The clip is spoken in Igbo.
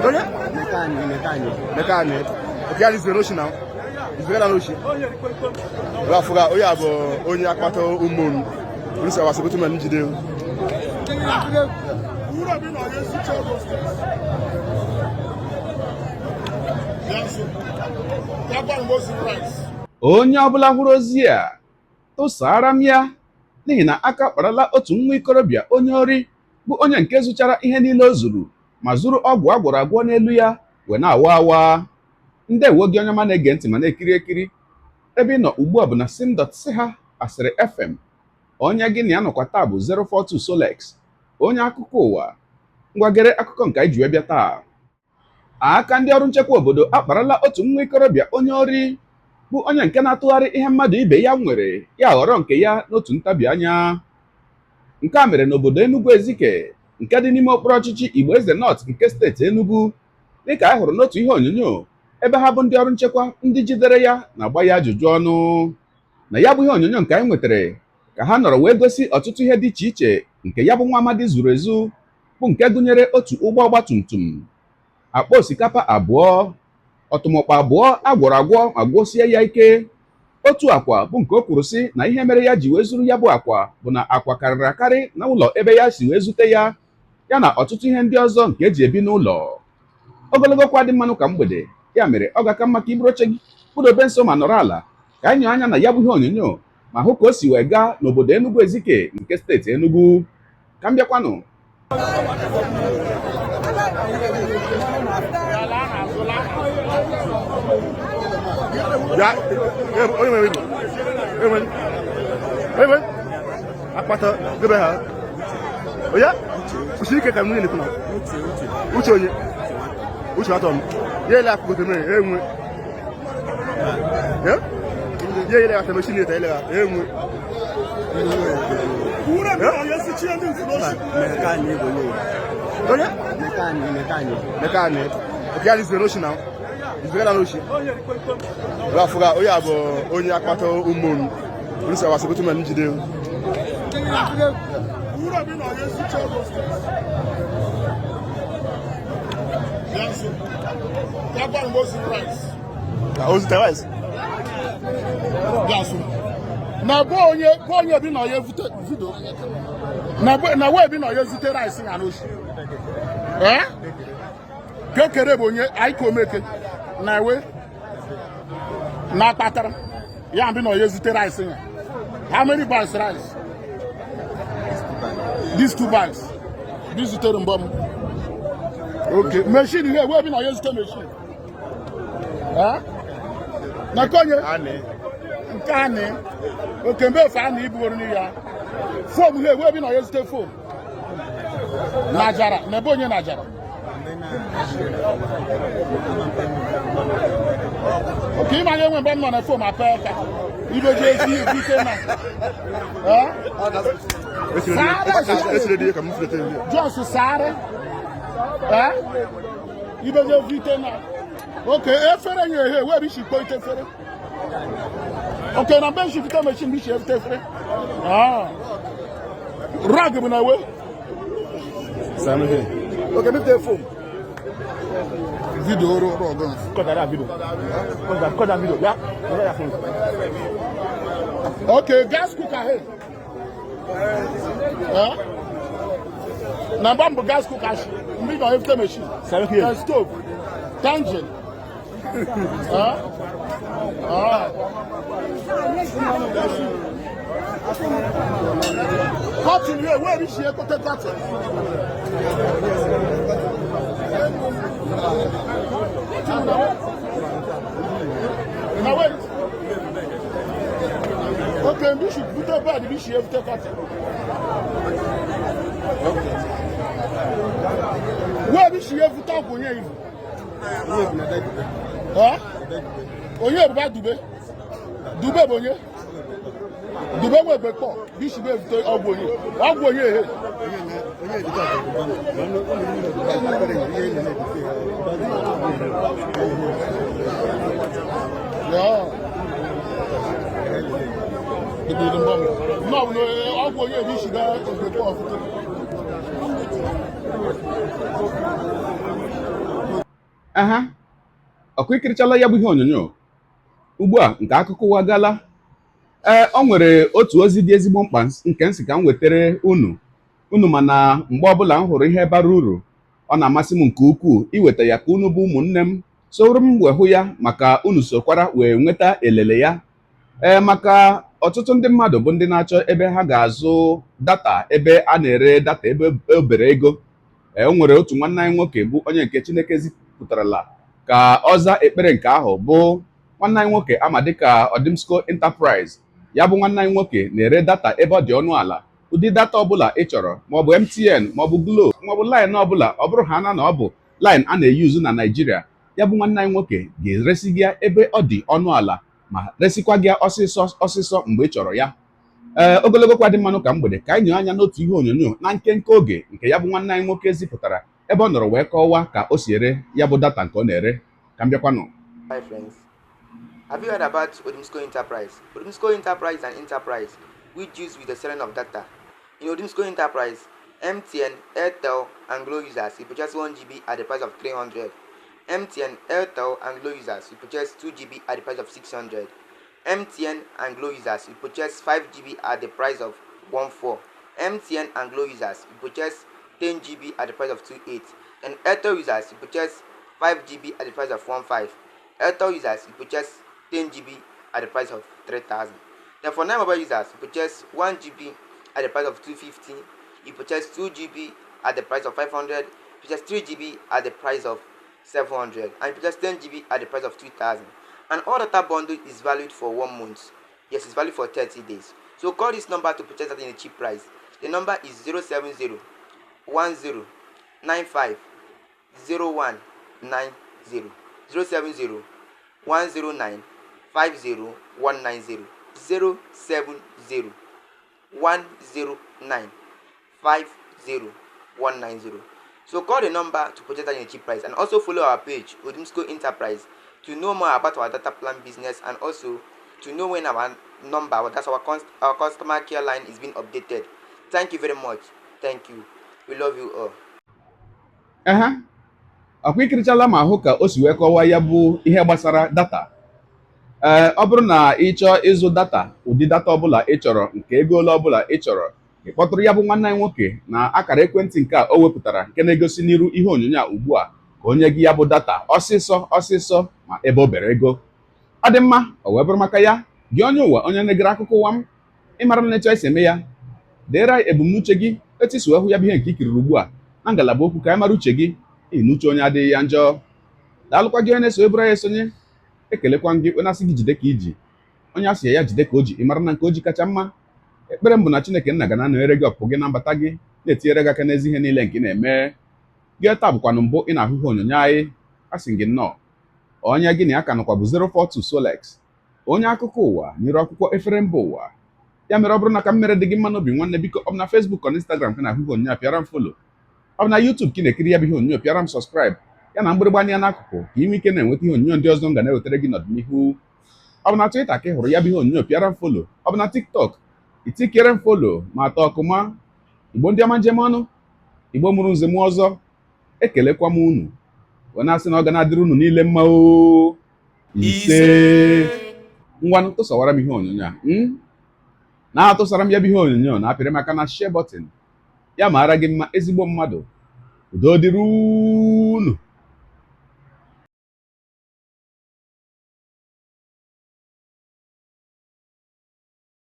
Onye? Mekani. Okay, ya is Roshi now. Is better Roshi. Rafuga, onye a bụ onye akpata ụmụonu. Polisi awasị bụ tụma njide. Onye ọbụla hụrụ ozi a tụsara m ya n'ihi na aka akparala otu nwa ikorobịa onye ori bụ onye nke zụchara ihe niile o zuru ma zuru ọgwụ a gwọrọ agwọ n'elu ya wee na-awa awa. Ndewo gị onye ọma na-ege ntị ma na-ekiri ekiri. Ebe ị nọ ugbu a bụ na sim.si ha asịrị FM. Onye gị na ya nọkwa taa bụ 042 Solex, onye akụkọ ụwa. Ngwa gere akụkọ nke anyị ji wee bịa taa. Aka ndị ọrụ nchekwa obodo akparala otu nwa ikorobịa onye ori bụ onye nke na-atụgharị ihe mmadụ ibe ya nwere ya ghọrọ nke ya n'otu ntabi anya. Nke a mere n'obodo Enugu Ezike nke dị n'ime okpuru ọchịchị Igbo Eze North nke steeti Enugu, dịka a hụrụ n'otu ihe onyonyo ebe ha bụ ndị ọrụ nchekwa ndị jidere ya na-agba ya ajụjụ ọnụ. Na ya bụ ihe onyonyo nke anyị nwetara ka ha nọrọ wee gosi ọtụtụ ihe dị iche iche nke ya bụ nwa amadi zuru ezu, bụ nke gụnyere otu ụgbọ ọgbatumtum, akpa osikapa abụọ, ọtụmọkpọ abụọ a gwọrọ agwọ ma gwọsie ya ike, otu akwa bụ nke o kwuru sị na ihe mere ya ji wee zuru ya bụ akwa bụ na akwa karịrị akarị na ụlọ ebe ya si wee zute ya, ya na ọtụtụ ihe ndị ọzọ nke eji ebi n'ụlọ. Ogologo okwu adị mma n'ụka mgbede, ya mere ọ ga-aka mma ka i buru oche gị kpụdobe nso ma nọrọ ala ka anyị nyoo anya na ya bụ ihe onyonyo ma hụ ka o si wee gaa n'obodo Enugu Ezike nke steeti Enugu. Ka m bịakwanụ. Ya, onye nwere ibu. Enwe. Enwe. Akpata debe ha. Oya, kwụsị ike ka m nwunye na-ekwu na. Uche onye. Uche atọ m. Ya ele akụkọ mere enwe. Ya? Ya ele aka machine ta ele enwe. Onye? Mekani. Okay, ya is Roshi now. Is better Roshi. Rafuga, onye a bụ onye akpata ụmụonu. Polisi awasị bụ tụma njide. Ozi rice. Na bụ onye bụ onye bi na onye vute video na bụ na wee bi na onye zute rice na n'oshi. Eh? Kekere bụ onye Aịkomeke na ewe na kpatara ya bi na onye zute rice ya. How many bags rice? These two bags. This zutere mbọ m. Okay, machine here, where bi na onye zute machine? Eh? Na konye? Nke anị. Okay, mgbe efe anị ibuoro n'iya. Foam here, where bi na onye zute foam? Najara, na ebe onye najara? Okay, ịma enwe mgbe m nọ na foam apa aka. Ibe ji esi ebute na. Eh? Jos sáré. Eh? Ibe ji evite na. Okay, efere nye ehe, wee bi shikpo ite efere. Okay, na mgbe nshifute machine bi shi evite efere. Ah. Rag bụ na we. Okay, move the phone. Video ro ro gan. Cut that video. Cut that video. Yeah. Cut that phone. Okay, gas cooker here. Huh? Na bamboo gas cooker. Mbi na evite machine. Seven here. Stove. Tangent. Huh? Ah. Cotton here, where is she? Cotton, cotton. Now wait. Okay, we should put up bed, we should have to cotton. Okay. Where is she? Have to Onye bụ Dube. Dube bụ onye. Dube nwe egbe kpọ. Bishop evute ọgwụ onye. Ọgwụ onye ehe. Ọgwụ onye bishop egbe kpọ ọfụta. Aha, ọkụ ikirichala ya bụ ihe onyonyo ugbu a nke akụkọ ụwa gala. Ee, o nwere otu ozi dị ezigbo mkpa nke nsị ka m wetara unu. Unu mana mgbe ọbụla m hụrụ ihe bara uru, ọ na-amasị m nke ukwuu iweta ya ka unu bụ ụmụnne m soro m wee hụ ya, maka unu sokwara wee nweta elele ya. Ee, maka ọtụtụ ndị mmadụ bụ ndị na-achọ ebe ha ga-azụ data, ebe a na-ere data ebe obere ego. Ee, o nwere otu nwanne anyị nwoke bụ onye nke Chineke zipụtarala ka ọ zaa ekpere nke ahụ, bụ nwanne anyị nwoke ama dịka Odimsco Enterprise. Ya bụ nwanne anyị nwoke na-ere data ebe ọ dị ọnụ ala. Ụdị data ọbụla ị chọrọ, maọbụ MTN, maọbụ Glo, maọbụ line ọbụla, ọ bụrụ ha na ọ bụ line a na-eyuzu na Naịjirịa, ya bụ nwanne anyị nwoke ga-eresi gị ya ebe ọ dị ọnụ ala, ma resikwa gị ọsịsọ ọsịsọ mgbe ị chọrọ ya. Ee, ogologo kwa dị mmanụ ka mgbede ka anyị nyoo anya n'otu ihe onyonyo na nkenke oge nke ya bụ nwanne anyị nwoke zipụtara, ebe ọ nọrọ wee kọwaa ka o si ere ya bụ data nke ọ na-ere. Ka m bịakwanụ. Hi friends. Have you heard about Odimsco Enterprise? Odimsco Enterprise is an enterprise which deals with the selling of data. In Odimsco Enterprise, MTN, Airtel, and Glo users, you purchase 1 GB at the price of 300. MTN, Airtel, and Glo users, you purchase 2 GB at the price of 600. MTN and Glo users, you purchase 5 GB at the price of 14. MTN and Glo users, you purchase 10 GB at the price of 28. And Airtel users, you purchase 5 GB at the price of 15. Airtel users, you purchase 10 GB at the price of 3000. Then for 9 mobile users, you purchase 1 GB at the price of 250. You purchase 2 GB at the price of 500. You purchase 3 GB at the price of 700. And you purchase 10 GB at the price of 2000. And all data bundle is valid for 1 month. Yes, it's valid for 30 days. So call this number to purchase that in a cheap price. The number is 070 10 95 0190, 070 109 50190, 070 109 50190. So call the number to purchase that in a cheap price and also follow our page, Odimsco Enterprise, to know more about our data plan business and also to know when our number, that's our customer care line, is being updated. Thank you very much. Thank you. We love you all. Ehe, ọkwa ikirichala ma hụ ka o si wee kọwaa ya bụ ihe gbasara data. Ee, ọ bụrụ na ị chọọ ịzụ data, ụdị data ọbụla ị chọrọ, nke ego ole ọbụla ị chọrọ, ị kpọtụrụ ya bụ nwanne anyị nwoke na akara ekwentị nke a o wepụtara nke na-egosi n'iru ihe onyonyo a ugbu a, ka o nye gị ya bụ data ọsịsọ ọsịsọ ma ebe o bere ego. Ọ dị mma. O wee bụrụ maka ya, gị onye ụwa, onye na-egere akụkọ ụwa m, ịmara na etu anyị si eme ya, deere anyị ebumnuche gị, etu isi wee hụ ya bụ ihe nke i kiriri ugbu a na ngalaba okwu, ka anyị mara uche gị, n'ihi na uche onye adịghị ya njọ. Daalụkwa gị onye na-eso eburu anyị esonye. Ekelekwa m gị, onye asị gị jide ka iji, onye asị ya jide ka o ji, ị mara na nke o ji kacha mma. Ekpere m bụ na Chineke nna ga na-anọnyere gị, ọpụpụ gị na mbata gị, na-etinyere gị aka n'ezi ihe niile nke ị na-eme gị. Taa bụkwanụ mbụ ị na-ahụ ihe onyonyo anyị, asị gị nnọọ. Onye gị na ya ka nọkwa bụ 042 Solex, onye akụkọ ụwa nyere akwụkwọ efere mba ụwa. Ya mere, ọ bụrụ na ka m mere dị gị mma n'obi, nwanne, biko, ọ bụ na Facebook ọ na Instagram ka na-ahụ ihe onyonyo a, pịara m follow. Ọ bụ na YouTube ka ị na-ekiri ya bụ ihe onyonyo, pịara m subscribe ya na mgbịrịgba anya n'akụkụ, ka ị nwee ike na-enweta ihe onyonyo ndị ọzọ m ga na-ewetara gị n'ọdịnihu. Ọ bụ na Twitter ka ị hụrụ ya bụ ihe onyonyo, pịara m follow. Ọ bụ na TikTok, itikere m follow ma atọ ọkụma. Igbo ndị ọma, njem ọnụ, Igbo mụrụ nze m ọzọ, ekelekwa m unu wee na-asị na ọ ga na-adịrị unu niile mma o. Ise. Ngwanụ, tụsawara m ihe onyonyo a, Na-atụsara m ya bụ ihe onyonyo, na-apịrị maka na share button ya. Mara gị mma, ezigbo mmadụ. Udo dịrị unu.